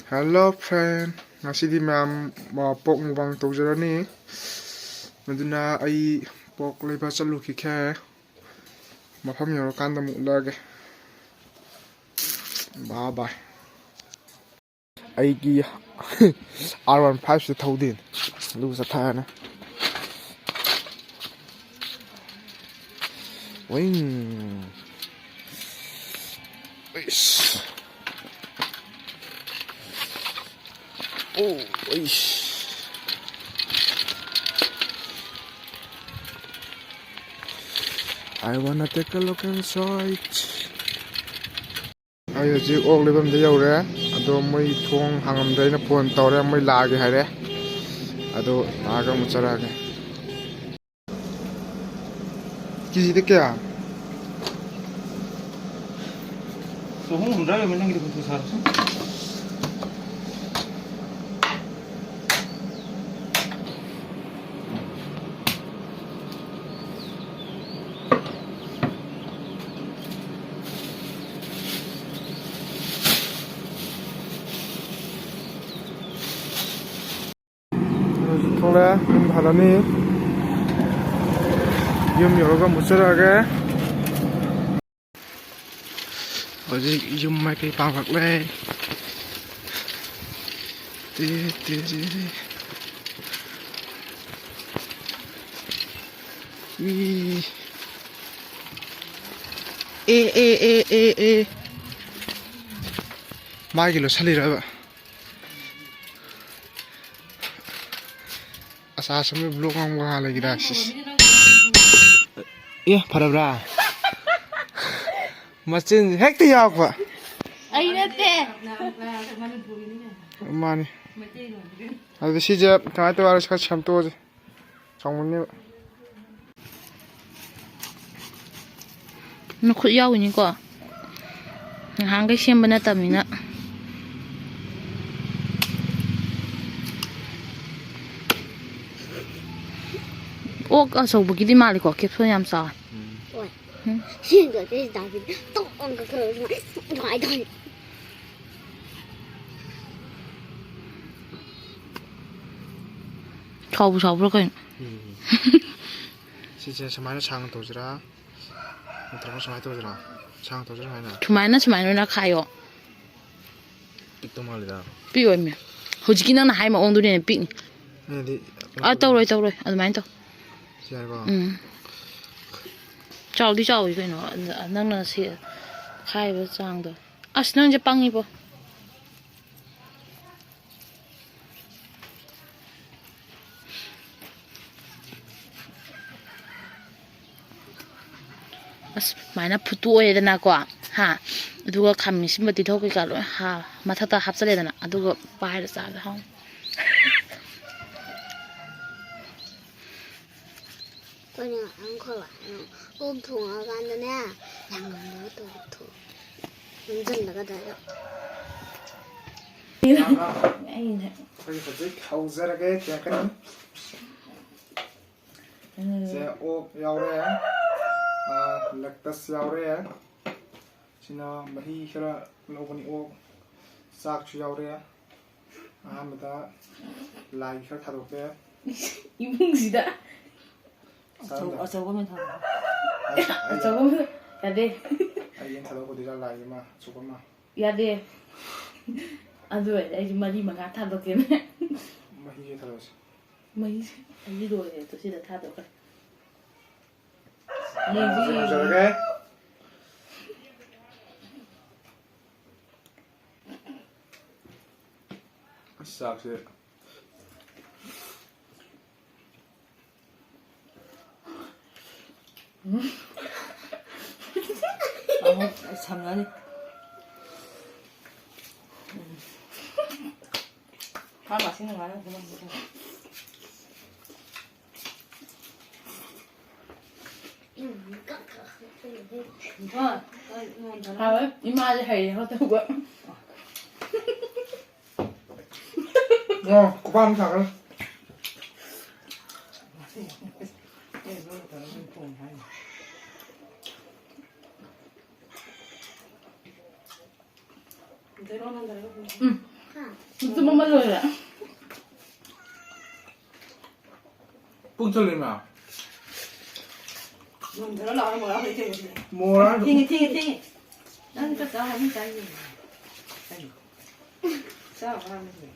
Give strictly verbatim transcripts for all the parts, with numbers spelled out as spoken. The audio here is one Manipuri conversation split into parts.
Hello friend, ꯉꯁꯤꯗꯤ ꯃꯌꯥꯝ, ꯑ, pork mukbang ꯇꯧꯖꯔꯅꯤ꯫ ꯑꯗꯨꯅ ꯑꯩ pork ꯂꯩꯕ ꯆꯠꯂꯨꯈꯤꯒꯦ꯫ ꯃꯐꯝ ꯌꯧꯔꯀꯥꯟꯗ ꯑꯃꯨꯛ ꯎꯠꯂꯛꯑꯒꯦ꯫ Bye bye꯫ ꯑꯩꯒꯤ R one five ꯁꯤ ꯊꯧꯗꯦꯅꯦ꯫ ꯑꯗꯨꯒ ꯆꯠꯊꯔꯅꯤ꯫ ꯋꯤꯡ꯫ ꯑꯩꯁ꯫ ꯑꯣ, ꯑꯩꯁ꯫ I wanna take a look inside. ꯑꯩ ꯍꯧꯖꯤꯛ ꯑꯣꯛ ꯂꯩꯐꯝꯗ ꯌꯧꯔꯦ꯫ ꯑꯗꯣ ꯃꯣꯏ ꯊꯣꯡ ꯍꯥꯡꯉꯝꯗ꯭ꯔꯦ, ꯑꯩꯅ phone ꯇꯧꯔꯦ, ꯃꯣꯏ ꯂꯥꯛꯑꯒꯦ ꯍꯥꯏꯔꯦ꯫ ꯑꯗꯣ ꯂꯥꯛꯑꯒ ꯑꯃꯨꯛ ꯆꯠꯂꯛꯑꯒꯦ꯫ ꯀꯦꯖꯤꯗ ꯀꯌꯥ? ꯆꯍꯨꯝ ꯍꯨꯝꯗ꯭ꯔꯥ ꯌꯧꯃꯦ, ꯅꯪꯒꯤꯗꯤ ꯍꯨꯝꯐꯨ ꯁꯥꯔꯣ꯫ ꯍꯧꯖꯤꯛ ꯊꯣꯛꯂꯛꯑꯦ, ꯌꯨꯝ ꯍꯜꯂꯅꯤ꯫ ꯌꯨꯝ ꯌꯧꯔꯒ ꯑꯃꯨꯛ ꯆꯠꯂꯛꯑꯒꯦ꯫ ꯍꯧꯖꯤꯛ ꯌꯨꯝ ꯃꯥꯏꯀꯩ ꯄꯥꯡꯂꯛꯂꯦ꯫ ꯇꯦ, ꯇꯦ, ꯇꯦ, ꯇꯦ꯫ ꯏ꯫ ꯑꯦ, ꯑꯦ, ꯑꯦ, ꯑꯦ, ꯑꯦ꯫ ꯃꯥꯒꯤ ꯂꯣꯠꯁꯜꯂꯤꯔꯕ? ꯑꯆꯥ ꯑꯁꯨꯝꯕ vlog ꯉꯥꯡꯕ ꯉꯥꯏꯍꯥꯛ ꯂꯩꯒꯦꯗ, ꯁꯤꯁ꯫ ꯑꯦ, ꯐꯔꯕ꯭ꯔꯥ? ꯃꯆꯤꯟ ꯍꯦꯛꯇ ꯌꯥꯎꯔꯛꯄ꯫ ꯑꯩ ꯅꯠꯇꯦ꯫ ꯃꯥꯅꯤ꯫ ꯑꯗꯨꯗꯤ ꯁꯤꯁꯦ ꯀꯃꯥꯏꯅ ꯇꯧꯔ ꯈꯔ ꯁꯦꯝꯗꯣꯛꯑꯁꯤ꯫ ꯆꯥꯎꯃꯟꯅꯦꯕ꯫ ꯅꯈꯨꯠ ꯌꯥꯎꯏꯅꯤꯀꯣ꯫ ꯅꯍꯥꯟꯈꯩ ꯁꯦꯝꯕ ꯅꯠꯇꯕꯅꯤꯅ꯫ ꯑꯣꯛ ꯑꯆꯧꯕꯒꯤꯗꯤ ꯃꯥꯜꯂꯤꯀꯣ, caption ꯌꯥꯝ ꯆꯥꯎꯋꯦ꯫ ꯍꯣꯏ꯫ ꯎꯝ꯫ ꯁꯤ ꯗꯥꯕꯤꯗ ꯇꯣꯛ ꯑꯃꯒ ꯈꯔ ꯁꯨꯃꯥꯏ, ꯁꯨꯃꯥꯏ ꯇꯧꯔꯦ꯫ ꯁꯥꯎꯕ ꯁꯥꯎꯕ꯭ꯔꯥ ꯀꯩꯅꯣ? ꯎꯝ꯫ ꯁꯤꯁꯦ ꯁꯨꯃꯥꯏꯅ ꯁꯥꯡꯅ ꯇꯧꯁꯤꯔꯥ? ꯅꯠꯇ꯭ꯔꯒ ꯁꯨꯃꯥꯏꯅ ꯇꯧꯁꯤꯔꯥ? ꯁꯥꯡꯅ ꯇꯧꯁꯤꯔꯥ ꯁꯨꯃꯥꯏꯅ? ꯁꯨꯃꯥꯏꯅ, ꯁꯨꯃꯥꯏꯅ ꯑꯣꯏꯅ ꯈꯥꯏꯌꯣ꯫ ꯄꯤꯛꯇꯧ ꯃꯥꯜꯂꯤꯗ꯫ ꯄꯤꯛꯑꯣꯏꯃꯦ꯫ ꯍꯧꯖꯤꯛꯀꯤ ꯅꯪꯅ ꯍꯥꯏ ꯃꯑꯣꯡꯗꯨꯅ ꯍꯦꯟꯅ ꯄꯤꯛꯅꯤ꯫ ꯑꯩꯅꯗꯤ ꯑꯥ, ꯇꯧꯔꯣꯏ, ꯇꯧꯔꯣꯏ꯫ ꯑꯗꯨꯃꯥꯏꯅ ꯇꯧ꯫ ꯁꯤ ꯌꯥꯔꯦꯀꯣ? ꯎꯝ꯫ ꯆꯥꯎꯗꯤ ꯆꯥꯎꯏ ꯀꯩꯅꯣ꯫ ꯅꯪꯅ ꯁꯤ ꯈꯥꯏꯕ ꯆꯥꯡꯗꯣ꯫ ꯑꯁ, ꯅꯪꯁꯦ ꯄꯪꯉꯤꯕꯣ꯫ ꯑꯁ, ꯁꯨꯃꯥꯏꯅ ꯐꯨꯠꯇꯣꯛꯑꯦꯗꯅꯀꯣ꯫ ꯍꯥ? ꯑꯗꯨꯒ ꯈꯥꯃꯦꯟ ꯑꯁꯤꯟꯕ, ꯇꯤꯜꯍꯧ ꯀꯩꯀꯥ ꯂꯣꯏ ꯍꯥ-, ꯃꯊꯛꯇ ꯍꯥꯞꯆꯜꯂꯦꯗꯅ꯫ ꯑꯗꯨꯒ ꯄꯥꯏꯔ ꯆꯥꯕꯗ ꯍꯥꯎꯅꯤ꯫ ꯑꯩꯈꯣꯏꯅ ꯑꯃꯨꯛ ꯈꯔ ꯑꯣꯛ ꯊꯣꯡꯉꯀꯥꯟꯗꯅꯦ, ꯌꯥꯝ ꯉꯝꯅꯕ ꯇꯧ-, ꯊꯣꯡ-, ꯌꯣꯝꯁꯤꯜꯂꯒ ꯑꯗꯨꯃꯥꯏꯅ꯫ ꯑꯩꯅ ꯑꯩꯈꯣꯏ ꯍꯧꯖꯤꯛ ꯍꯧꯖꯔꯒꯦ, ꯆꯦꯟꯀꯅꯤ꯫ ꯎꯝ꯫ ꯁꯦ ꯑꯣꯛ ꯌꯥꯎꯔꯦ, ꯑꯥ, ꯂꯦꯛꯇꯁ ꯌꯥꯎꯔꯦ꯫ ꯁꯤꯅ ꯃꯍꯤ ꯈꯔ ꯂꯧꯕꯅꯤ, ꯑꯣꯛ ꯆꯥꯛꯁꯨ ꯌꯥꯎꯔꯦ꯫ ꯑꯍꯥꯟꯕꯗ ꯂꯥꯏ ꯈꯔ ꯊꯥꯗꯣꯛꯀꯦ꯫ ꯏꯃꯨꯡꯁꯤꯗ꯫ ꯆꯥꯔꯝꯗꯥꯏ꯫ ꯑꯆꯧ-, ꯑꯆꯧꯕ ꯑꯃ ꯊꯥꯗꯣꯛꯑꯣ꯫ ꯑꯩ, ꯑꯩ, ꯑꯆꯧꯕ ꯑꯃ ꯌꯥꯗꯦ꯫ ꯑꯩ ꯌꯦꯟ ꯊꯥꯗꯣꯛꯀꯗꯣꯏꯔꯥ ꯂꯥꯏ ꯑꯃ, ꯑꯆꯧꯕ ꯑꯃ? ꯌꯥꯗꯦ꯫ ꯑꯗꯨ ꯑꯣꯏꯔꯗꯤ ꯑꯩꯁꯨ ꯃꯔꯤ ꯃꯉꯥ ꯊꯥꯗꯣꯛꯀꯦꯅꯦ꯫ ꯃꯍꯤꯁꯦ ꯊꯥꯗꯣꯛꯑꯁꯤ꯫ ꯃꯍꯤꯁꯦ ꯑꯩꯗꯤ ꯂꯣꯏꯔꯦ ꯑꯗꯣ ꯁꯤꯗ ꯊꯥꯗꯣꯛꯈ꯭ꯔꯦ꯫ ꯃꯌꯥꯝꯁꯦ ꯌꯦꯡꯁꯤ, ꯌꯦꯡꯁꯤ꯫ ꯍꯧꯖꯔꯒꯦ꯫ ꯑꯁ, ꯆꯥꯛꯁꯦ꯫ ꯎꯝ꯫ ꯑꯃꯨꯛ ꯁꯝꯅꯅꯤ꯫ ꯎꯝ꯫ ꯐꯥꯔꯃꯥꯁꯤ ꯅꯨꯡꯉꯥꯏꯅ ꯐꯝꯃꯝꯕꯗꯣ꯫ ꯍꯥꯎꯋꯦ꯫ ꯏꯃꯥꯁꯦ ꯍꯩꯔꯦ ꯍꯣꯇꯦꯜꯗ꯫ ꯑꯣ, ꯈꯨꯄꯥꯛ ꯑꯃ ꯊꯥꯈ꯭ꯔꯦ꯫ ꯎꯝ꯫ ꯃꯇꯨꯝ ꯑꯃ ꯂꯣꯏꯔꯦ꯫ ꯄꯨꯛ ꯊꯜꯂꯦ ꯏꯃꯥ꯫ ꯉꯝꯗꯔ ꯂꯥꯛꯑꯣ, ꯃꯣꯔꯥ ꯍꯩ ꯀꯩꯅꯣ꯫ ꯃꯣꯔꯥ꯫ ꯊꯦꯡꯉꯦ, ꯊꯦꯡꯉꯦ, ꯊꯦꯡꯉꯦ꯫ ꯅꯪ ꯆꯥꯛ ꯆꯥ ꯍꯥꯏꯕ ꯆꯥꯏꯅꯦ꯫ ꯀꯩꯅꯣ? ꯆꯥꯕ ꯉꯝꯗ꯭ꯔꯦ꯫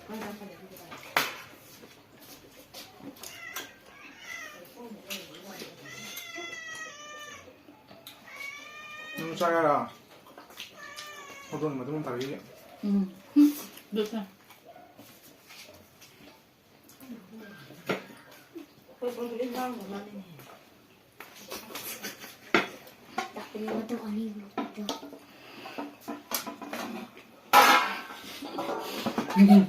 ꯅꯪ ꯆꯥꯛ ꯆꯥꯗ꯭ꯔꯗꯤ ꯀꯃꯥꯏꯅ? ꯅꯪ ꯆꯥ ꯌꯥꯔ? ꯍꯧꯗꯣꯡꯒꯤ ꯃꯇꯨꯡ ꯊꯥꯔꯛꯏꯁꯦ꯫ ꯎꯝ꯫ ꯑꯗꯨ ꯆꯥ꯫ ꯎꯝ꯫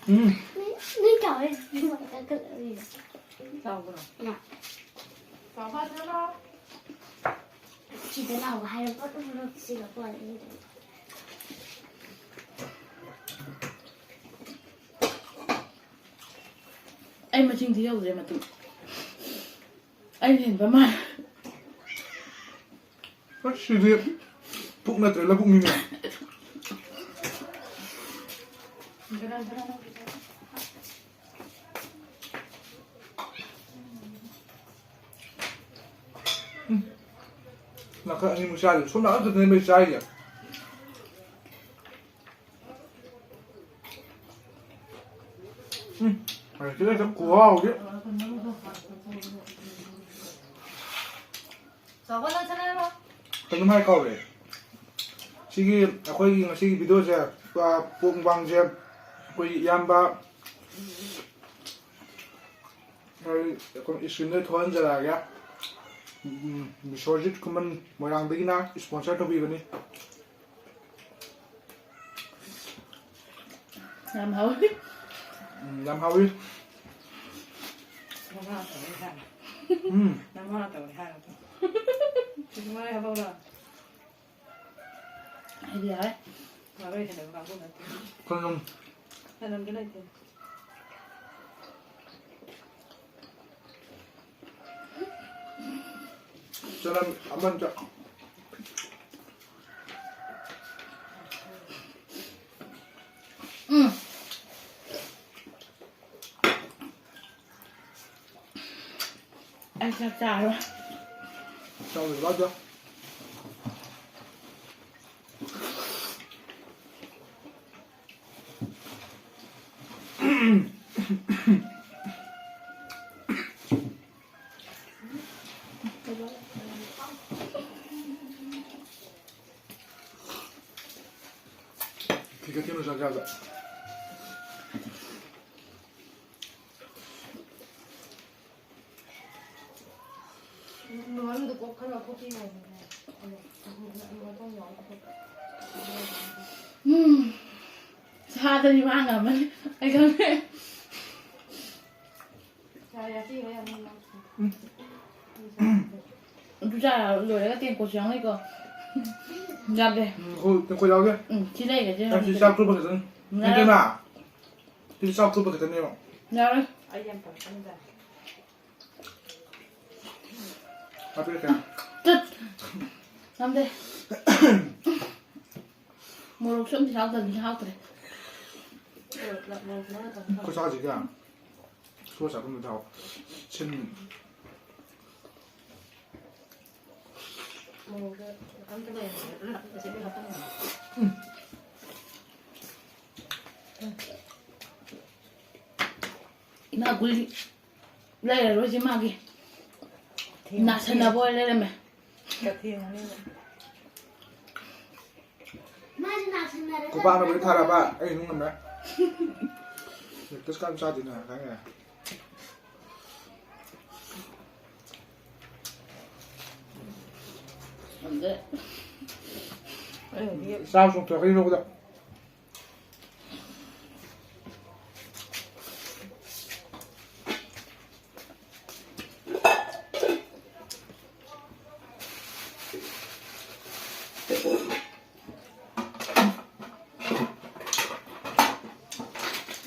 ꯎꯝ꯫ ꯅꯣꯏ ꯆꯥꯎꯔꯦ꯫ ꯆꯥꯎꯕ꯭ꯔꯣ? ꯉꯥ꯫ ꯆꯥꯎꯕ ꯆꯠꯂꯣ꯫ ꯁꯤꯗ ꯂꯥꯛꯑꯣ ꯍꯥꯏꯔ ꯄꯣꯠ ꯑꯃ ꯁꯤꯒ ꯄꯣꯠ ꯑꯅꯤꯗꯨ꯫ ꯑꯩ ꯃꯁꯤꯡꯗꯤ ꯌꯧꯗ꯭ꯔꯦ ꯃꯇꯨ꯫ ꯑꯩꯅ ꯍꯦꯟꯕ ꯃꯥꯜꯂꯦ꯫ ꯑꯁ, ꯁꯤꯗꯤ ꯄꯨꯛ ꯅꯠꯇ꯭ꯔꯦ, ꯂꯧꯕꯨꯛꯅꯤꯅꯦ꯫ ꯎꯝ꯫ ꯅꯥꯀꯟ ꯑꯅꯤꯃꯨꯛ ꯆꯥꯔꯤ꯫ ꯁꯣꯝ ꯅꯥꯀꯟ ꯈꯛꯇꯅꯦ ꯑꯩ ꯆꯥꯔꯤꯁꯦ꯫ ꯎꯝ꯫ ꯍꯧꯖꯤꯛꯀꯤꯗꯣ ꯍꯦꯛꯇ ꯈꯨꯍꯥꯎꯗꯤ꯫ ꯆꯥꯎꯕ ꯅꯪ ꯆꯠꯂꯣ꯫ ꯀꯩꯅꯣꯝ ꯍꯥꯏ ꯀꯥꯎꯔꯦ꯫ ꯁꯤꯒꯤ ꯑꯩꯈꯣꯏꯒꯤ ꯉꯁꯤꯒꯤ ꯚꯤꯗꯤꯑꯣꯁꯦ, ꯑ, ꯄꯣꯛ ꯃꯨꯛꯕꯥꯡꯁꯦ ꯑꯩꯈꯣꯏꯒꯤ ꯏꯌꯥꯝꯕ, ꯑꯩ ꯑꯩꯈꯣꯏ ꯏꯁꯀ꯭ꯔꯤꯟꯗ ꯊꯣꯛꯍꯟꯖꯔꯛꯑꯒꯦ꯫ ꯎꯝ, ꯕꯤꯁ꯭ꯋꯖꯤꯠ ꯈꯨꯃꯟ ꯃꯣꯏꯔꯥꯡꯗꯒꯤꯅ ꯏꯁꯄꯣꯟꯁꯔ ꯇꯧꯕꯤꯕꯅꯤ꯫ ꯌꯥꯝ ꯍꯥꯎꯋꯤ꯫ ꯎꯝ, ꯌꯥꯝ ꯍꯥꯎꯋꯤ꯫ ꯅꯃꯥ ꯇꯧꯔꯦ ꯍꯥꯏꯔꯣ? ꯎꯝ꯫ ꯅꯃꯥ ꯇꯧꯔꯦ ꯍꯥꯏꯔꯣ? ꯅꯃꯥ ꯍꯥꯏꯕꯧꯔꯣ? ꯑꯩꯗꯤ ꯌꯥꯔꯦ꯫ ꯃꯔꯣꯏ ꯍꯦꯟꯗꯕ ꯀꯥꯡꯕꯨ ꯅꯠꯇꯦ꯫ ꯈꯣꯏꯅꯝ꯫ ꯈꯣꯏꯅꯝꯗꯤ ꯂꯩꯇꯦ꯫ ꯆꯅꯝ ꯑꯃꯅꯤꯗ꯫ ꯎꯝ꯫ ꯆꯥꯛ ꯆꯥꯔꯣ꯫ ꯆꯥꯎ ꯂꯣꯏꯕ ꯑꯗꯣ꯫ ꯈꯤꯀꯠꯇꯦ ꯃꯆꯥ ꯆꯥꯕ꯫ ꯃꯔꯨꯗꯣ ꯀꯣꯛ ꯈꯔ ꯀꯣꯛꯄꯤ ꯌꯥꯏꯗꯅ꯫ ꯎꯝ꯫ ꯁꯥꯗꯅꯤ ꯃꯥ ꯉꯝꯃꯅꯤ꯫ ꯑꯩ ꯈꯪꯉꯦ꯫ ꯌꯥꯔꯦ, ꯑꯇꯩ ꯂꯣꯏ ꯌꯥꯅꯤ꯫ ꯑꯗꯨ ꯆꯥ ꯂꯣꯏꯔꯒ ꯇꯦꯡꯀꯣꯠꯁꯨ ꯌꯥꯎꯅꯩꯀꯣ꯫ ꯌꯥꯗꯦ꯫ ꯎꯝ, ꯍꯣꯏ, ꯇꯦꯡꯀꯣꯠ ꯌꯥꯎꯒꯦ꯫ ꯎꯝ, ꯁꯤ ꯂꯩꯔꯁꯦ ꯑꯩ ꯁꯤ ꯍꯧꯖꯤꯛ꯫ ꯆꯥꯛ ꯇꯣꯛꯄ ꯈꯛꯇꯅꯤ꯫ ꯌꯥꯔꯦ꯫ ꯅꯠꯇꯦꯅ? ꯁꯤꯗꯤ ꯆꯥꯛ ꯇꯣꯛꯄ ꯈꯛꯇꯅꯦꯕ꯫ ꯌꯥꯔꯦ꯫ ꯑꯩ ꯌꯥꯝ ꯄꯥꯝꯖꯩꯗ꯫ ꯍꯥꯞꯄꯤꯔꯛꯀꯦ꯫ ꯇꯠ! ꯉꯝꯗꯦ꯫ ꯃꯣꯔꯣꯛꯁꯨ ꯑꯝꯇ ꯌꯥꯎꯗꯕꯅꯤꯅ ꯍꯥꯎꯇ꯭ꯔꯦ꯫ ꯈꯨꯠꯁꯥꯁꯤꯒ ꯁꯣꯁ ꯍꯥꯞꯄꯝꯕꯗ ꯍꯥꯎ꯫ ꯁꯤꯟ꯫ ꯃꯣꯔꯣꯛꯁꯦ ꯑꯝꯇ ꯂꯩꯔꯝꯗ꯭ꯔꯦ꯫ ꯑꯗꯨꯅ ꯑꯁꯤꯗꯤ ꯍꯥꯞꯄꯝꯃꯦ꯫ ꯏꯃꯥ ꯒꯨꯂꯤ ꯂꯩꯔꯔꯣꯏꯁꯦ ꯃꯥꯒꯤ꯫ ꯊꯦꯡꯉꯦ꯫ ꯅꯥꯁꯟꯅꯕ ꯑꯣꯏ ꯂꯩꯔꯝꯃꯦ꯫ ꯀꯊꯦꯡꯉꯅꯦꯕ꯫ ꯃꯥꯁꯨ ꯅꯥꯁꯟꯅꯔꯒ ꯈꯨꯄꯥꯛꯅ ꯂꯣꯏ ꯊꯥꯔꯕ, ꯑꯩ ꯑꯗꯨꯝ ꯉꯝꯃꯦ꯫ ꯂꯦꯛꯇꯁ ꯀꯥ ꯆꯥꯗꯦꯅ ꯈꯪꯉꯦ꯫ ꯉꯝꯗꯦ꯫ ꯑꯩ ꯍꯧꯖꯤꯛ ꯆꯥꯛ ꯆꯣꯡꯊꯣꯛꯈ꯭ꯔꯦ ꯅꯣꯡꯃꯗ꯫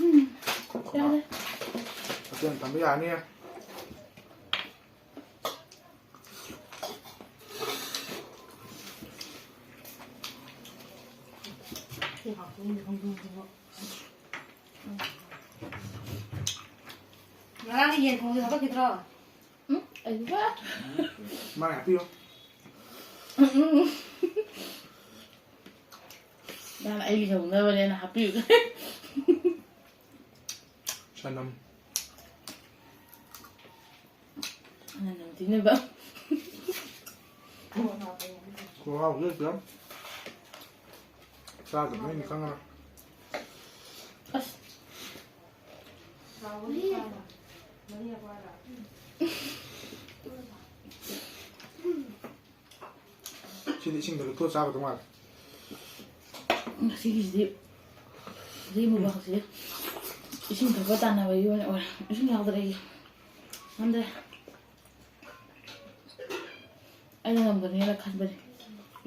ꯎꯝ, ꯌꯥꯔꯦ꯫ ꯍꯣꯇꯦꯜ ꯐꯝꯕ ꯌꯥꯔꯅꯤ꯫ ꯉꯔꯥꯡꯒꯤ ꯌꯦꯟ ꯊꯣꯡꯕꯗꯣ ꯍꯥꯄꯛꯈꯤꯗ꯭ꯔꯣ? ꯎꯝ? ꯑꯩꯕ꯫ ꯃꯥꯅ ꯍꯥꯞꯄꯤꯌꯨ꯫ ꯅꯪ ꯑꯩꯒꯤ ꯍꯧꯅꯕꯅꯦꯅ ꯍꯥꯞꯄꯤꯌꯨ꯫ ꯁꯅꯝ꯫ ꯅꯪ ꯅꯝꯊꯤꯅꯕ꯫ ꯈꯨꯍꯥꯎꯁꯦ ꯁꯤꯗ ꯆꯥꯗꯕꯅ ꯑꯩꯅ ꯈꯪꯉꯔꯣꯏ꯫ ꯑꯁ꯫ ꯁꯤꯗꯤ ꯏꯁꯤꯡꯗ ꯂꯨꯞꯊꯣꯛꯑ ꯆꯥꯒꯗꯧ ꯃꯥꯜꯂꯦ꯫ ꯉꯁꯤꯒꯤꯁꯤꯗꯤ ꯁꯤ ꯃꯨꯛꯕꯥꯡꯁꯤꯗꯤ ꯏꯁꯤꯡ ꯊꯛꯄ ꯇꯥꯟꯅꯕꯒꯤ ꯑꯣꯏꯅ ꯑꯣꯏꯔꯦ꯫ ꯏꯁꯤꯡ ꯌꯥꯎꯗ꯭ꯔꯦ ꯑꯩꯒꯤ꯫ ꯉꯝꯗ꯭ꯔꯦ꯫ ꯑꯩꯅ ꯉꯝꯒꯅꯤꯅ ꯈꯟꯕꯅꯦ꯫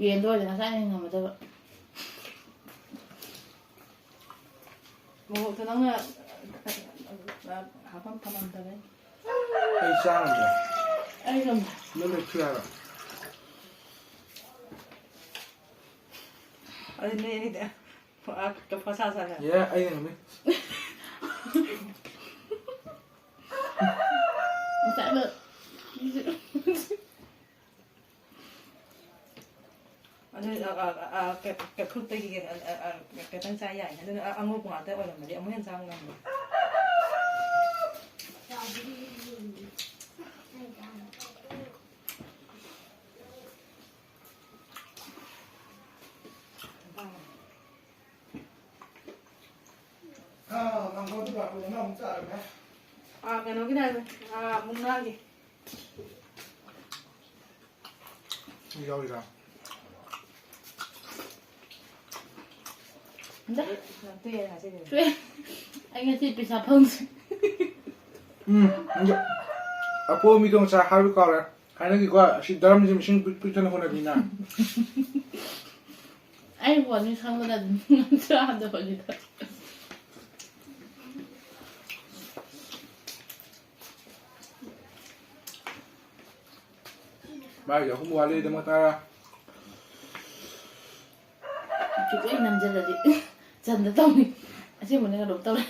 ꯌꯦꯟꯗꯣ ꯑꯣꯏꯔꯗꯤ ꯉꯁꯥꯏꯅ ꯉꯝꯃꯗꯕ꯫ ꯃꯣꯔꯣꯛꯇꯣ ꯅꯪꯅ ꯍꯥꯞꯐꯝ ꯊꯝꯃꯝꯗꯕꯩ꯫ ꯑꯩ ꯆꯥ ꯉꯝꯗ꯭ꯔꯦ꯫ ꯑꯩ ꯉꯝꯗ꯭ꯔꯦ꯫ ꯂꯣꯏ ꯂꯣꯏ ꯊꯨ ꯌꯥꯔꯣꯏ꯫ ꯑꯗꯨ ꯅꯣꯏ ꯑꯅꯤꯗꯤ ꯄꯣꯁꯥ ꯁꯥꯅ꯫ ꯌꯥ, ꯑꯩꯅ ꯉꯝꯃꯤ꯫ ꯉꯁꯥꯏꯅ ꯑꯗꯨ, ꯑ, ꯑ, ꯑ, ꯀ-, ꯀ-, ꯈꯨꯠꯇꯒꯤ, ꯑ, ꯑ, ꯑ, ꯈꯤꯇꯪ ꯆꯥ ꯌꯥꯏ꯫ ꯑꯗꯨꯅ ꯑ-, ꯑꯉꯧꯕ ꯉꯥꯛꯇ ꯑꯣꯏꯔꯝꯃꯗꯤ ꯑꯃꯨꯛ ꯍꯦꯟꯅ ꯆꯥ ꯉꯝꯃꯣꯏ꯫ ꯑꯥ, ꯀꯩꯅꯣꯒꯤꯅꯦ ꯍꯥꯏꯕꯅꯦ, ꯑꯥ, ꯃꯨꯛꯅꯥꯒꯤ꯫ ꯌꯥꯎꯔꯤꯔꯥ? ꯌꯥꯝ ꯇꯣꯛꯑꯦ ꯉꯁꯤꯗꯤ꯫ ꯇꯣꯛꯑꯦ꯫ ꯑꯩ ꯉꯁꯤ ꯄꯩꯁꯥ ꯐꯪꯗ꯭ꯔꯦ꯫ ꯎꯝ, ꯑꯗꯣ ꯑꯄꯣꯝꯃꯤꯗꯣ ꯉꯁꯥꯏ ꯍꯥꯏꯕ ꯀꯥꯎꯔꯦ꯫ ꯍꯥꯏꯅꯈꯤꯀꯣ, ꯑꯁꯤ ꯗꯔꯝꯁꯤ ꯃꯁꯤꯡ ꯄꯤꯛ-, ꯄꯤꯛꯊꯟꯅ ꯍꯣꯠꯅꯕꯤꯅ꯫ ꯑꯩ ꯋꯥꯅꯤ ꯈꯪꯕꯗ ꯑꯗꯨꯝ ꯆꯥꯗꯕꯅꯤꯗ꯫ ꯃꯥꯒꯤ ꯑꯍꯨꯝ ꯋꯥꯠꯂꯤꯗꯃꯛ ꯇꯔꯥ꯫ ꯆꯨꯞꯂꯩ ꯅꯝꯖꯜꯂꯗꯤ ꯆꯟꯗ ꯇꯧꯅꯤ꯫ ꯑꯁꯦꯡꯕꯅꯦ ꯀꯩꯅꯣꯝ ꯇꯧꯔꯦ꯫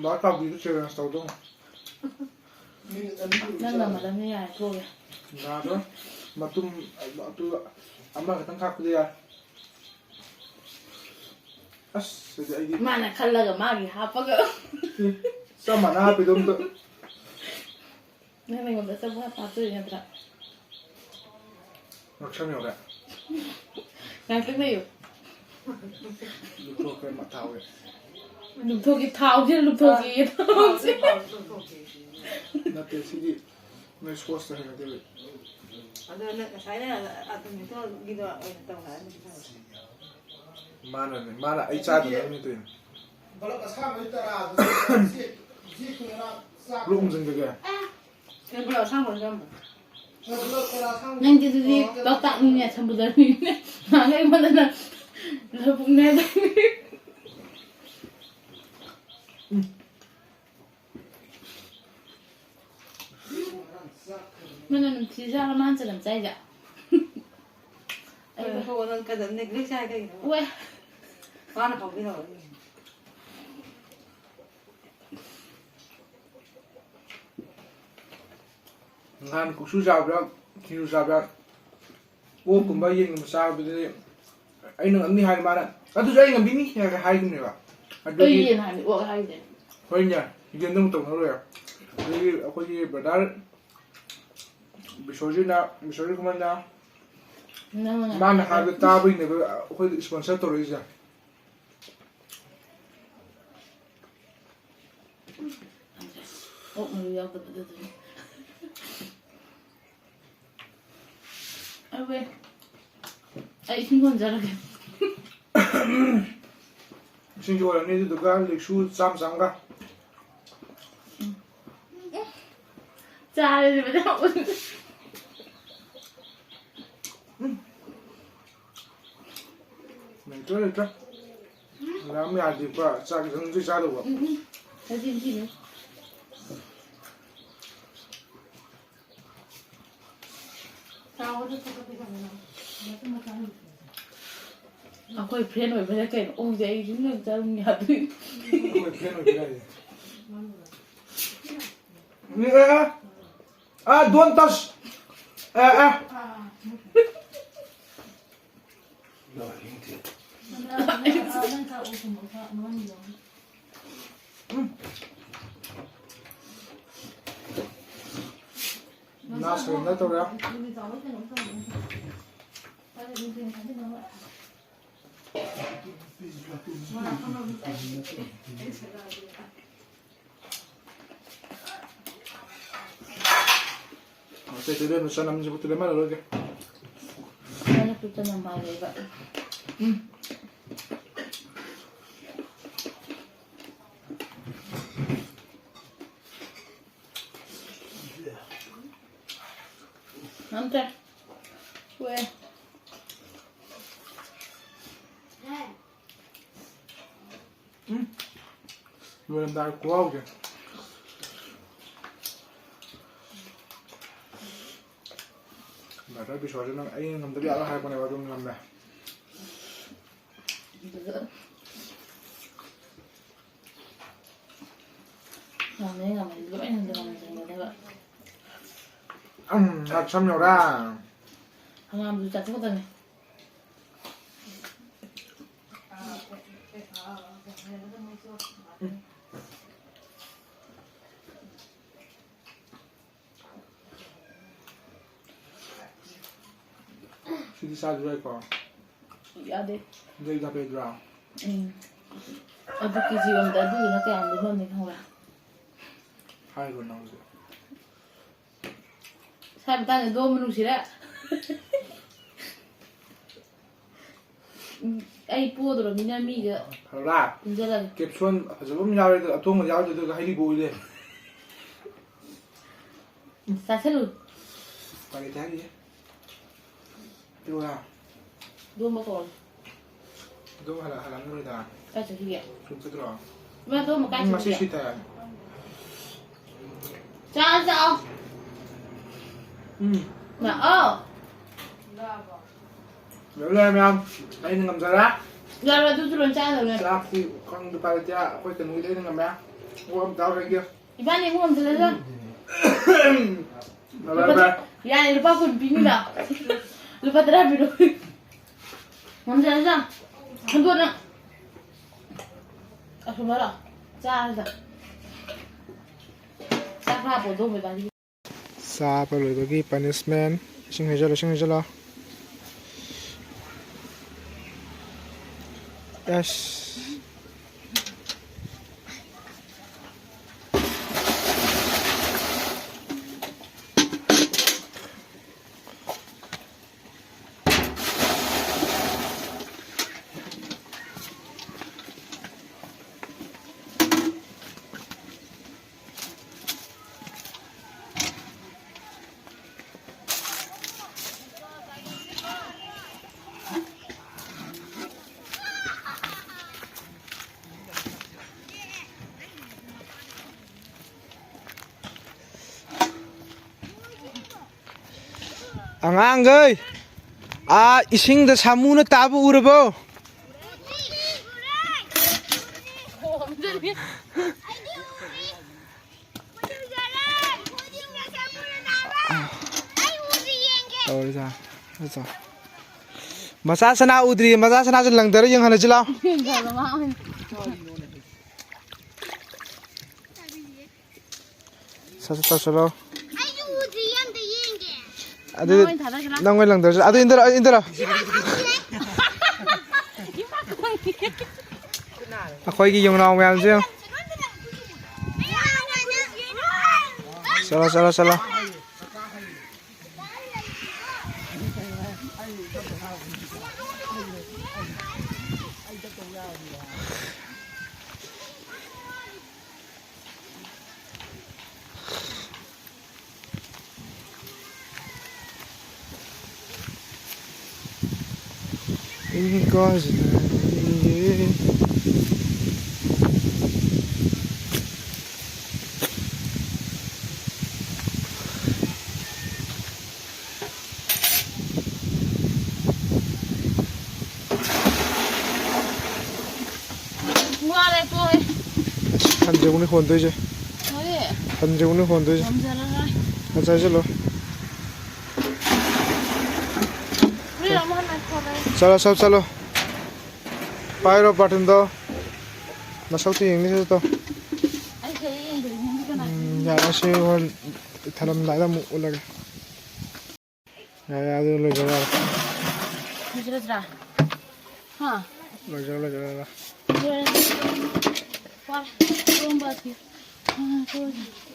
ꯗꯥ ꯀꯥꯕꯤꯗ challenge ꯇꯧꯗꯧ꯫ ꯅꯪ ꯉꯝꯃꯗꯕꯅꯤ, ꯌꯥꯔꯦ, ꯊꯣꯛꯑꯒꯦ꯫ ꯌꯥꯔꯣꯏ꯫ ꯃꯇꯨꯝ ꯑꯗꯨ ꯑꯃꯈꯛꯇꯪ ꯈꯥꯛꯄꯗꯤ ꯌꯥꯏ꯫ ꯑꯁ, ꯑꯗꯨꯗꯤ ꯑꯩꯗꯤ ꯃꯥꯅ ꯈꯜꯂꯒ ꯃꯥꯒꯤ ꯍꯥꯞꯄꯒ꯫ ꯑꯦ, ꯆꯞ ꯃꯥꯟꯅ ꯍꯥꯞꯄꯤꯗꯣ ꯑꯝꯇ꯫ ꯅꯪ ꯑꯩꯉꯣꯟꯗ ꯑꯆꯥꯄꯣꯠ ꯍꯥꯞꯄ ꯍꯥꯞꯇꯣꯏ ꯅꯠꯇ꯭ꯔꯥ? ꯉꯛꯁꯝ ꯌꯧꯔꯦ꯫ ꯉꯥꯏꯍꯥꯛꯇꯪ ꯂꯩꯌꯨ꯫ ꯂꯨꯞꯊꯣꯛꯈ꯭ꯔꯦ ꯃꯊꯥꯎꯁꯦ꯫ ꯂꯨꯞꯊꯣꯛꯈꯤ, ꯊꯥꯎꯁꯤꯅ ꯂꯨꯞꯊꯣꯛꯈꯤ꯫ ꯊꯥꯎꯁꯦ ꯅꯠꯇꯦ, ꯁꯤꯗꯤ ꯅꯣꯏ ꯁꯣꯁꯇ ꯍꯩꯅꯗꯦꯕ꯫ ꯑꯗꯣ ꯅꯪ ꯉꯁꯥꯏꯅ ꯑꯇꯣꯝꯕꯤꯗꯣꯒꯤꯗꯣ ꯑꯣꯏꯅ ꯇꯧ ꯍꯥꯏꯔꯝꯃꯗꯤ ꯐꯕ꯫ ꯃꯥꯅꯅꯦ, ꯃꯥꯅ ꯑꯩ ꯆꯥꯗꯅꯕꯅꯦ ꯇꯧꯔꯤꯅꯦ꯫ ꯕꯂꯞ ꯑꯁꯥꯡꯕꯒꯤ ꯇꯔꯥꯗꯨ ꯆꯦꯛ, ꯆꯦꯛꯇꯨꯅ ꯆꯥꯛ ꯄꯨꯂꯞ ꯎꯝꯖꯤꯟꯈ꯭ꯔꯒꯦ꯫ ꯀꯩꯅꯣ ꯕꯂꯞ ꯑꯁꯥꯡꯕꯗꯨ ꯀꯔꯝꯕ? ꯅꯪꯗꯤ ꯑꯗꯨꯗꯤ ꯂꯣꯛꯇꯥꯛꯅꯤꯅꯦ, ꯁꯃꯨꯗ꯭ꯔꯅꯤꯅꯦ꯫ ꯅꯍꯥꯟꯒꯩ ꯑꯩꯉꯣꯟꯗꯅ ꯂꯧꯕꯨꯛꯅꯦ ꯍꯥꯏꯗꯥꯏꯅꯦ꯫ ꯎꯝ꯫ ꯃꯅꯝ ꯅꯝꯊꯤꯖꯥꯠꯂ ꯃꯥꯅ ꯆꯅꯝ ꯆꯥꯏꯁꯦ? ꯑꯩ ꯍꯣ, ꯅꯪ ꯀꯗ-, neglect ꯆꯥꯏ ꯀꯩꯒꯤꯅꯣ? ꯎꯋꯦ꯫ ꯃꯥꯅ ꯐꯥꯎꯕꯤꯔꯛꯑꯣ꯫ ꯅꯍꯥꯟ ꯀꯨꯞꯁꯨ ꯆꯥꯕꯗ, ꯁꯤꯡꯖꯨ ꯆꯥꯕꯗ, ꯑꯣꯛꯀꯨꯝꯕ ꯌꯦꯟꯒꯨꯝꯕ ꯆꯥꯕꯗꯗꯤ ꯑꯩꯅ ꯉꯝꯅꯤ ꯍꯥꯏꯔ ꯃꯥꯅ, "ꯑꯗꯨꯁꯨ ꯑꯩ ꯉꯝꯕꯤꯅꯤ" ꯍꯥꯏꯔꯒ ꯍꯥꯏꯈꯤꯕꯅꯦꯕ꯫ ꯑꯗꯨꯒꯤ ꯑꯩ ꯌꯦꯟ ꯍꯥꯏꯕꯅꯤ, ꯑꯣꯛ ꯍꯥꯏꯗꯦ꯫ ꯍꯣꯏꯅꯦ, ꯌꯦꯟꯗꯣ ꯑꯃꯨꯛ ꯇꯧꯅꯔꯣꯏ꯫ ꯑꯗꯒꯤ ꯑꯩꯈꯣꯏꯒꯤ brother ꯕꯤꯁꯣꯖꯤꯠꯅ, ꯕꯤꯁꯣꯖꯤꯠ ꯈꯨꯃꯟꯅ ꯅꯪꯅ ꯃꯥꯅ ꯉꯝꯅꯤ ꯍꯥꯏꯕ ꯍꯥꯏꯕ꯫ ꯇꯥꯕꯒꯤꯅꯦꯕ ꯑꯩꯈꯣꯏꯗ sponsor ꯇꯧꯔꯛꯏꯁꯦ꯫ ꯑꯣꯛ ꯃꯔꯨ ꯌꯥꯎꯗꯕꯗꯨꯗꯅꯤ꯫ ꯑꯋꯦ꯫ ꯑꯩ ꯏꯁꯤꯡ ꯍꯣꯟꯖꯔꯒꯦ꯫ ꯏꯁꯤꯡꯁꯨ ꯑꯣꯏꯔꯅꯤ, ꯑꯗꯨꯗꯨꯒ ꯂꯤꯛꯁꯨ ꯆꯥꯝ ꯆꯥꯝꯒ꯫ ꯆꯥꯔꯁꯦ ꯃꯌꯥꯝ꯫ ꯂꯩꯇ꯭ꯔꯦ, ꯂꯩꯇ꯭ꯔꯦ꯫ ꯃꯌꯥꯝ ꯌꯥꯗꯦꯀꯣ, ꯆꯥꯛ ꯈꯤꯇꯪꯗꯤ ꯆꯥꯗꯧꯕ꯫ ꯎꯝ, ꯎꯝ꯫ ꯅꯆꯤꯟ ꯊꯤꯅꯨ꯫ ꯆꯥꯎꯕꯗꯨ ꯊꯣꯛꯄꯗꯤ ꯀꯩꯅꯣ? ꯃꯆꯥ ꯃꯆꯥ ꯂꯩꯇ꯭ꯔꯦ꯫ ꯑꯩꯈꯣꯏ friend ꯑꯣꯏꯕꯩꯔꯥ ꯀꯩꯅꯣ? ꯑꯣꯛꯁꯦ ꯑꯩ ꯁꯨꯝ ꯁꯨꯝ ꯆꯥꯔꯝ ꯌꯥꯗꯣꯏꯅꯤ꯫ ꯑꯩꯈꯣꯏ friend ꯑꯣꯏꯕꯩꯔꯥ ꯍꯥꯏꯁꯦ? ꯅꯦ, ꯑꯦ, ꯑꯦ, ꯑꯦ, don't touch. ꯑꯦ, ꯑꯦ꯫ ꯎꯝ꯫ ꯅꯥ ꯁꯔꯦꯟꯗꯔ ꯇꯧꯔꯦ꯫ ꯑꯇꯩ ꯑꯇꯩ ꯂꯣꯏꯅ ꯆꯅꯝꯁꯤꯕꯨ ꯇꯤꯜꯍꯟ ꯃꯥꯜꯂꯔꯣꯏꯒꯦ꯫ ꯆꯅꯝꯁꯨ ꯆꯅꯝ ꯃꯥꯜꯂꯦꯕ꯫ ꯎꯝ꯫ ꯉꯝꯗ꯭ꯔꯦ꯫ ꯇꯣꯛꯑꯦ꯫ ꯎꯝ꯫ ꯂꯣꯏꯔꯝꯗꯥꯏ ꯈꯨꯍꯥꯎꯁꯦ꯫ ꯕ꯭ꯔꯗꯔ ꯕꯤꯁ꯭ꯋꯥꯁꯁꯨ ꯅꯪ ꯑꯩꯅ ꯉꯝꯗꯕ ꯌꯥꯔꯣꯏ ꯍꯥꯏꯔꯛꯄꯅꯦꯕ, ꯑꯗꯨꯝ ꯉꯝꯃꯦ꯫ ꯑꯗꯨꯒ ꯉꯝꯃꯦ, ꯉꯝꯃꯦ, ꯂꯣꯏꯅ ꯉꯝꯖꯟꯒꯗꯕ꯫ ꯎꯝ, ꯉꯥꯛꯁꯝ ꯌꯧꯔꯦ꯫ ꯍꯪꯒꯥꯝꯗꯨ ꯆꯥꯊꯣꯛꯀꯗꯕꯅꯤ꯫ ꯁꯤꯗꯤ ꯆꯥꯗ꯭ꯔꯣꯏꯀꯣ? ꯌꯥꯗꯦ꯫ ꯑꯗꯨ ꯑꯩ ꯍꯥꯞꯄꯦꯗ꯭ꯔꯥ? ꯎꯝ꯫ ꯑꯗꯨ ꯀꯦꯖꯤ ꯑꯃꯗ ꯑꯗꯨꯗꯨꯅ ꯀꯌꯥꯝ ꯂꯨꯝꯃꯝꯅꯤ ꯈꯪꯕ꯭ꯔꯥ? ꯍꯥꯏꯔꯣ ꯅꯪꯁꯨ꯫ ꯁ꯭ꯋꯥꯏ ꯃꯇꯥꯡꯗ ꯗꯣꯝꯕ ꯅꯨꯡꯁꯤꯔꯦ꯫ ꯎꯝ, ꯑꯩ ꯄꯣꯗꯣꯔꯃꯤꯅ ꯃꯤꯒ ꯐꯔꯕ꯭ꯔꯥ? ꯄꯨꯟꯖꯜꯂꯒꯦ꯫ ꯀꯦꯞꯁꯣꯟ ꯐꯖꯕ ꯑꯃ ꯌꯥꯎꯔꯦ, ꯑꯗꯨꯒ ꯑꯊꯣꯡꯕ ꯌꯥꯎꯗꯦ, ꯑꯗꯨꯒ ꯍꯩꯔꯤꯕꯣꯞ ꯑꯣꯏ ꯂꯩꯔꯝꯃꯦ꯫ ꯆꯥꯁꯜꯂꯨ꯫ ꯎꯄꯥꯏ ꯂꯩꯇꯦ ꯍꯥꯏꯔꯤꯌꯦ꯫ ꯄꯤꯔꯛꯑꯣ ꯌꯥ꯫ ꯗꯣꯝꯕ ꯀꯧꯔꯣ꯫ ꯑꯗꯨꯝ ꯍꯜꯂꯛ-, ꯍꯜꯂꯛꯑꯝꯃꯔꯣꯏꯗ꯫ ꯀꯥꯏ ꯆꯠꯈꯤꯒꯦ? ꯁꯨꯝ ꯆꯠꯇ꯭ꯔꯣ? ꯏꯃꯥ, ꯑꯗꯨ ꯑꯃꯨꯛ ꯀꯥꯏ ꯎꯝ, ꯉꯁꯤ ꯆꯠꯈꯤꯒꯦ? ꯁꯨꯇꯤ ꯊꯥꯏ꯫ ꯆꯥꯎ, ꯆꯥꯎ꯫ ꯎꯝ꯫ ꯂꯥꯛꯑꯣ꯫ ꯂꯣꯏꯔꯦ ꯃꯌꯥꯝ, ꯑꯩꯅ ꯉꯝꯖꯔꯦ꯫ ꯌꯥꯔꯣꯏ, ꯑꯗꯨꯁꯨ ꯂꯣꯏ ꯆꯥꯒꯗꯕꯅꯦ꯫ ꯆꯥꯛꯇꯤ ꯈꯪꯗꯦ, ꯎꯄꯥꯏ ꯂꯩꯇꯦ꯫ ꯑꯩꯈꯣꯏ ꯀꯩꯅꯣꯒꯤꯗꯤ ꯑꯩꯅ ꯉꯝꯃꯦ꯫ ꯑꯣ, ꯑꯝꯇ ꯍꯥꯏꯔꯒꯦ꯫ ꯏꯕꯥꯅꯤ ꯑꯃꯨꯛ ꯉꯝꯖꯔꯁꯨ꯫ ꯂꯣꯏꯔꯦ, ꯂꯣꯏꯔꯦ꯫ ꯌꯥꯔꯦ, ꯂꯨꯄꯥ ꯀꯨꯟ ꯄꯤꯅꯤꯗ꯫ ꯂꯨꯄꯥ ꯇꯔꯥ ꯄꯤꯔꯣ꯫ ꯉꯝꯖꯔꯁꯨ꯫ ꯍꯟꯗꯣꯛꯅ꯫ ꯑꯁꯣꯝꯗ ꯂꯥꯛꯑꯣ꯫ ꯆꯥꯔꯁꯤ꯫ ꯆꯥꯛ ꯍꯥꯞꯄꯣ, ꯑꯗꯨꯒꯨꯝꯕ ꯏꯕꯥꯅꯤ꯫ ꯆꯥꯕ ꯂꯣꯏꯕꯒꯤ punishment꯫ ꯏꯁꯤꯡ ꯍꯩꯖꯜꯂꯣ, ꯏꯁꯤꯡ ꯍꯩꯖꯜꯂꯣ꯫ ꯑꯁ꯫ ꯑꯉꯥꯡꯈꯩ, ꯑꯥ ꯏꯁꯤꯡꯗ ꯁꯥꯃꯨꯅ ꯇꯥꯕ ꯎꯔꯕꯣ? ꯇꯧꯔꯤꯁꯦ꯫ ꯑꯠꯆꯥ꯫ ꯃꯆꯥ ꯁꯅꯥ ꯎꯗ꯭ꯔꯤ, ꯃꯆꯥ ꯁꯅꯥꯁꯦ ꯂꯪꯗꯔ ꯌꯦꯡꯍꯜꯂꯁꯤ ꯂꯥꯎ꯫ ꯁꯠ ꯁꯠ ꯇꯧꯁꯜꯂꯣ꯫ ꯑꯗꯨ ꯅꯪ ꯑꯣꯏꯅ ꯊꯥꯗꯔꯁꯤ ꯂꯥꯎ꯫ ꯅꯪ ꯑꯣꯏꯅ ꯂꯪꯗꯔꯁꯤ꯫ ꯑꯗꯨ ꯏꯟꯗꯔꯣ, ꯑꯗꯨ ꯏꯟꯗꯔꯣ꯫ ꯑꯩꯈꯣꯏꯒꯤ ꯌꯨꯝꯅꯥꯎ ꯃꯌꯥꯝꯁꯦ ꯌꯦꯡꯉꯣ꯫ ꯆꯠꯂꯣ, ꯆꯠꯂꯣ, ꯆꯠꯂꯣ꯫ ꯍꯟꯗ꯭ꯔꯦꯕꯨꯅꯤ ꯍꯣꯟꯗꯣꯏꯁꯦ꯫ ꯍꯣꯏ꯫ ꯍꯟꯗ꯭ꯔꯦꯕꯨꯅꯤ ꯍꯣꯟꯗꯣꯏꯁꯦ꯫ ꯉꯝꯖꯔꯔꯣꯏ꯫ ꯉꯁꯥꯏ ꯆꯠꯂꯣ꯫ ꯍꯣꯔꯦꯟ ꯑꯃꯨꯛ ꯍꯟꯅ ꯊꯣꯛꯂꯛꯑꯦ꯫ ꯆꯠꯂꯣ, ꯁꯞ ꯆꯠꯂꯣ꯫ ꯄꯥꯏꯔꯣ ꯕꯥꯔꯇꯤꯟꯗꯣ꯫ ꯅꯁꯛꯇꯨ ꯌꯦꯡꯅꯤ ꯁꯠꯇꯣ꯫ ꯑꯩ ꯀꯩ ꯌꯦꯡꯗꯣꯏꯅꯣ? ꯎꯝ, ꯌꯥꯔꯦ, ꯁꯤ ꯍꯣꯔꯦꯟ ꯏꯊꯔꯝꯗꯥꯏꯗ ꯑꯃꯨꯛ ꯎꯠꯂꯒꯦ꯫ ꯌꯥꯔꯦ, ꯑꯗꯨ ꯂꯣꯏꯖꯔꯣ, ꯌꯥꯔꯦ꯫ ꯂꯣꯏꯖꯔꯗ꯭ꯔꯥ? ꯍꯥ? ꯂꯣꯏꯖꯔꯣ, ꯂꯣꯏꯖꯔꯣ, ꯌꯥꯔꯦ꯫ ꯂꯣꯏꯔꯦ꯫ ꯋꯥꯔꯦ꯫ ꯏꯔꯣꯝꯕ ꯑꯁꯤ꯫ ꯎꯝ, ꯇꯣꯛꯑꯁꯤ꯫